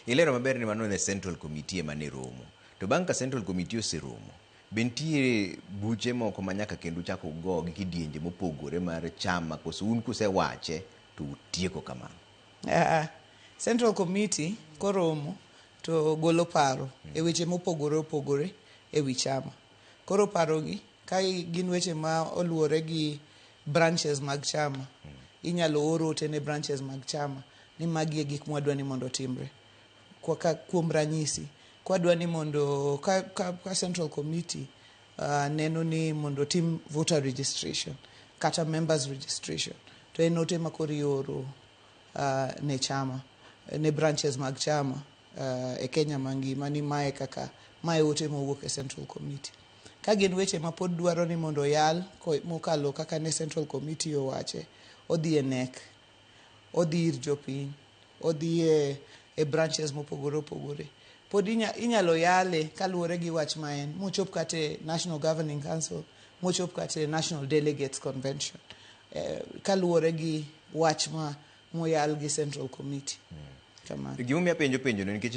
Ilero maber ni mano ne Central Committee ema ne romo. To bang' ka Central Committee oseromo, be nitie buche moko ma nyaka kendo uchak ugo gi kidienje mopogore mar chama, koso un kusewache to utieko kamano? Central Committee koromo to golo paro e weche mopogore opogore e wi chama. Koro paro gi ka gin weche ma oluwore gi branches mag chama, inyalo or ote ne branches mag chama ni magi e gik mwadwa ni mondo otimre. Kuom ranyisi, kwadwa ni mondo ka Central Committee neno ni mondo otim voter registration kata members registration, to en ote ma koro ioro ne chama, ne branches mag chama e Kenya mangima ni mae kaka mae ote mowuok e Central Committee. Ka gin weche ma pod dwaro ni mondo oyal mokalo kaka ne Central Committee owache, odhi e NEC, odhi ir jopiny, odhi e branches mopogore opogore. Pod inyalo yale kaluwore gi wach ma en mochop kata e National Governing Council, mochop kata e National Delegates Convention, kaluwore gi wach ma moyal gi Central Committee. Kamano. Gimomiyo apenjo penjono nikech